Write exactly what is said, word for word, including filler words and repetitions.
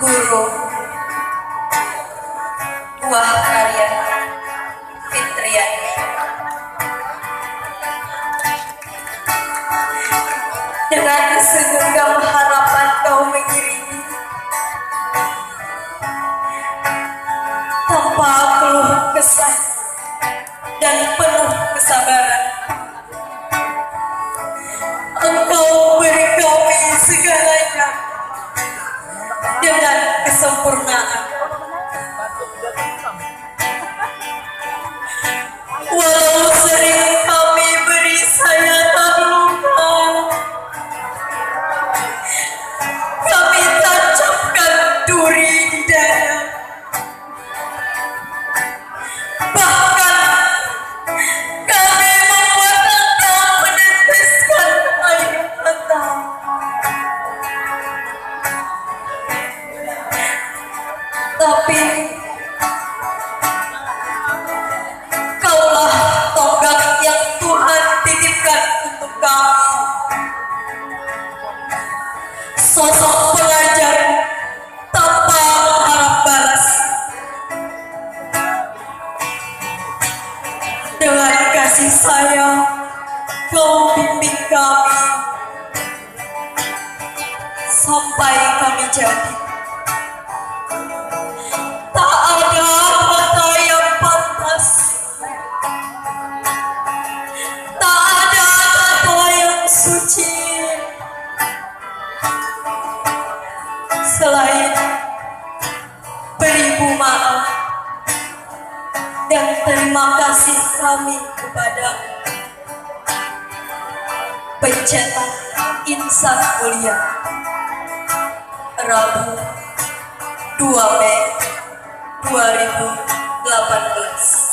Guru, buah karya Fitriani. Dengan segenggam harapan kau mengiringi, tanpa keluh kesah dan penuh kesabaran. Engkau beri kami segalanya dengan kesempurnaan. Walau sering kami beri saya terluka, kami tancapkan duri di dada. Bahkan kami membuat engkau meneteskan air mata. Tapi kaulah tonggak yang Tuhan titipkan untuk kami. Sosok pengajar tanpa mengharap balas. Dengan kasih sayang, kau bimbing kami sampai kami jadi. Tak ada kata yang pantas, tak ada kata yang suci selain beribu maaf dan terima kasih kami kepada pencetak insan mulia, Rabu, dua Mei dua ribu delapan belas.